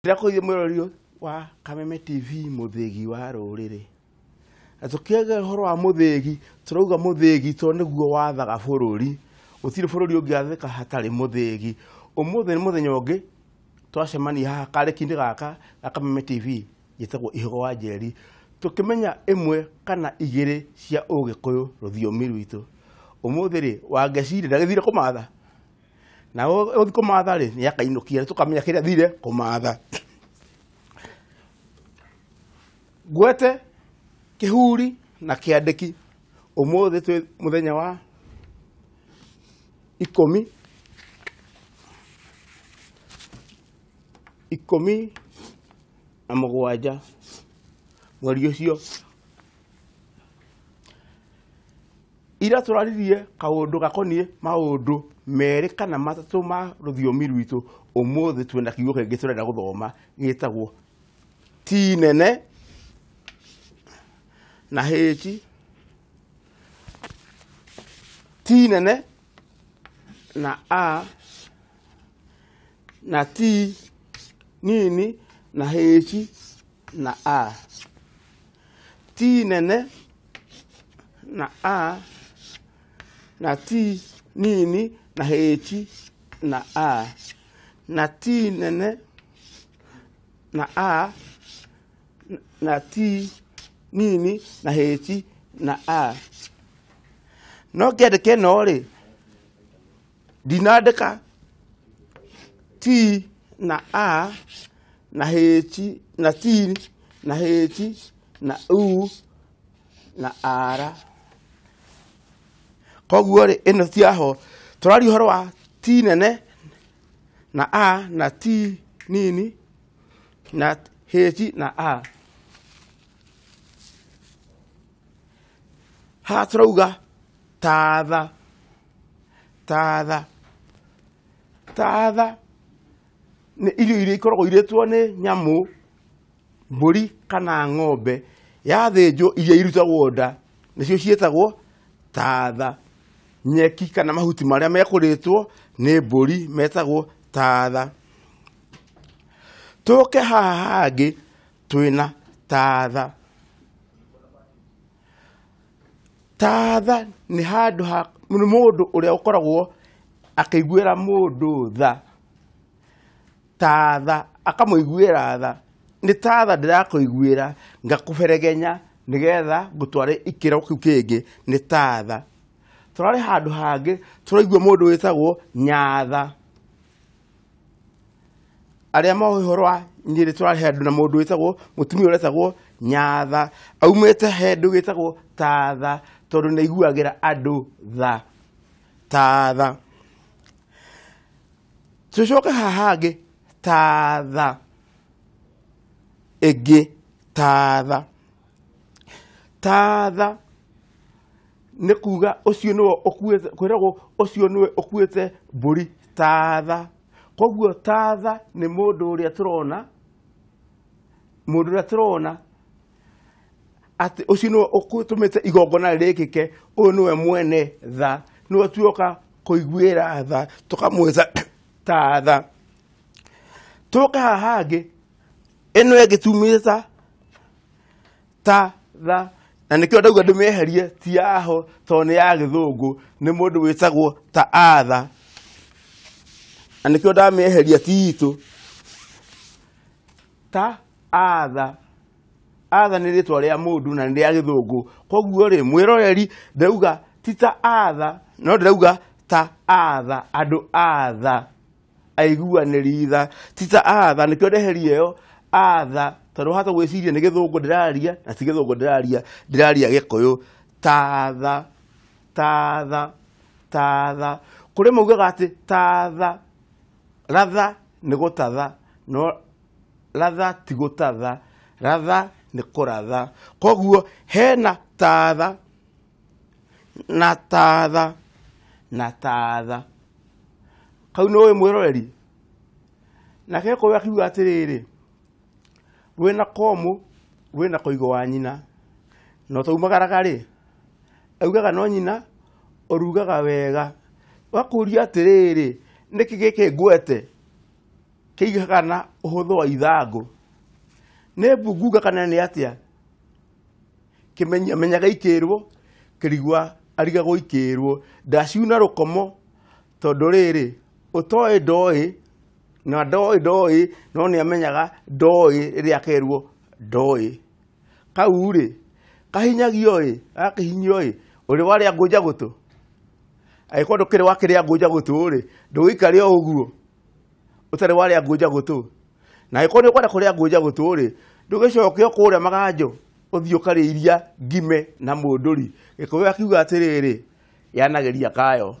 Ndĩrakũria mwĩrori wa Kameme TV mũthĩgi wa rũrĩrĩ. Na tũkĩaria ũhoro wa mũthĩgi, tũrauga mũthĩgi tondũ nĩguo wathaga bũrũri. Gũtirĩ bũrũri ũngĩathĩka hatarĩ mũthĩgi. Ũmũthĩ nĩ mũthenya ũngĩ twacemania haha karĩki-inĩ gaka ga Kameme TV njĩtagwo Ihogo wa Njeri, tũkĩmenya ĩmwe kana igĩrĩ cia ũgĩkũyũ rũthiomi rwitũ. Ũmũthĩ rĩ, Wangeci rĩ, ndagĩthire kũmatha? Na ũgũthiĩ kũmatha rĩ, nĩ akainũkia tũkamenya kĩrĩa athire kũmatha. Ngwete kĩhuri na kĩandĩki. Ũmũthĩ twĩ mũthenya wa ikũmi ikũmi na mũgwanja mweri ũcio. Ira tũraririe kaũndũ gakoniĩ maũndũ merĩ kana matatũ ma rũthiomi rwitũ. Ũmũthĩ twĩna kiugo kĩngĩ tũrenda gũthoma gĩtagwo T nene na H, T nene na A na T nini na H na A. T nene na A na T nini na H na A na T nene na A na T nini na H na A. No ngĩandĩka ĩno rĩ, ndinandĩka T na A na H na T na H na U na R. Koguo rĩ, ĩno ti yaho. Tũraria ũhoro wa T nene na A na T nini na H na A. Haha tũrauga tatha, tatha, tatha nĩ irio iria ikoragwo irĩtwo nĩ nyamũ, mbũri kana ng'ombe, yathĩnjwo iria irutagwo nda nĩcio ciĩtagwo tatha. Nyeki kana mahuti marĩa mekũrĩtwo nĩ mbũri metagwo tatha. Tũke haha hangĩ twĩna tatha. Tatha nĩ handũ ha nĩ mũndũ ũrĩa ũkoragwo akĩiguĩra mũndũ tha. Tatha, akamũiguĩra tha. Nĩ tatha ndĩrakũiguĩra ngakũberegenya nĩgetha ngũtware ikĩro kĩu kĩngĩ, nĩ tatha. Tũrarĩ handũ hangĩ tũraigua mũndũ wĩtagwo nyatha. Arĩa moĩ ũhoro wa Nyĩrĩ tũrarĩ handũ na mũndũ wĩtagwo mũtumia ũretagwo nyatha, aumĩte handũ gĩtagwo tatha tondũ nĩ aiguagĩra andũ tha. Tatha. Tũcoke haha hangĩ tatha ĩngĩ tatha. Tatha nĩ kuga ũcio nĩwe ũkuĩte, kwĩragwo ũcio nĩwe ũkuĩte mbũri tatha. Koguo tatha nĩ mũndũ ũrĩa tũrona, mũndũ ũrĩa tũrona atĩ ũcio nĩwe ũtũmĩte igongona rĩkĩke, ũyũ nĩwe mwene tha, nĩwe tuoka kũiguĩra tha, tũkamwĩta tatha. Tũke haha hangĩ, ĩno ĩngĩ tumĩte ta tatha, na nĩkĩo ndauga ndĩmĩeherie ti yaho tondũ nĩ ya gĩthũngũ, nĩ mũndũ wĩtagwo ta atha, na nĩkĩo ndamĩeheria ti itũ. Ta atha. Atha nĩ rĩtwa rĩa mũndũ na nĩ rĩa gĩthũngũ. Koguo rĩ, mwĩroreri ndauga ti ta atha, no ndĩrauga ta atha, andũ atha, aiguanĩri tha, ti ta atha, nĩkĩo ndeheria ĩyo atha, tondũ wahota gwĩciria nĩ gĩthũngũ ndĩraria, na ti gĩthũngũ ndĩraria, ndĩraria gĩkũyũ. Tatha, tatha, tatha. Kũrĩ maugaga atĩ tatha, ratha nĩ gũtatha, no ratha ti gũtatha, ratha nĩ kũratha. Koguo hena tatha na tatha na tatha. Kau nĩ ũĩ mwĩroreri? Nake Gĩkũyũ akiuga atĩrĩrĩ, wĩna komũ wĩna koigo wa nyina, na ũtaumagaraga rĩ, augaga no nyina ũrugaga wega. Ũgakũria atĩrĩrĩ, nĩkĩ gĩkĩ ngwete? Kĩigaga na ũhũthũ wa ithangũ. Nĩ mbungunga kana nĩ atĩa? Kĩmenya menyaga ikĩrwo, kĩrigwa arigagwo ikĩrwo. Ndaciuna rũkomo tondũ rĩrĩ, ũtoĩ ndoĩ na ndoĩ ndoĩ no nĩ amenyaga ndoĩ rĩrĩa akerwo ndoĩ. Kau rĩ, kahinyagio ĩ, gakĩhinyio ĩ, ũrĩ warĩa ngũnja gũtũ? Angĩkorwo ndũkĩrĩ wakĩrĩa ngũnja gũtũ rĩ, ndũgĩikare o ũguo ũtarĩ warĩa ngũnja gũtũ. Na angĩkorwo nĩ ũkwenda kũrĩa ngũnja gũtũ rĩ, ndũgĩcoke o kũrĩa maganjo ũthiĩ ũkarĩa iria ngime na mũndũri. Gĩkũyũ akiuga atĩrĩrĩ, yanagĩria kayo.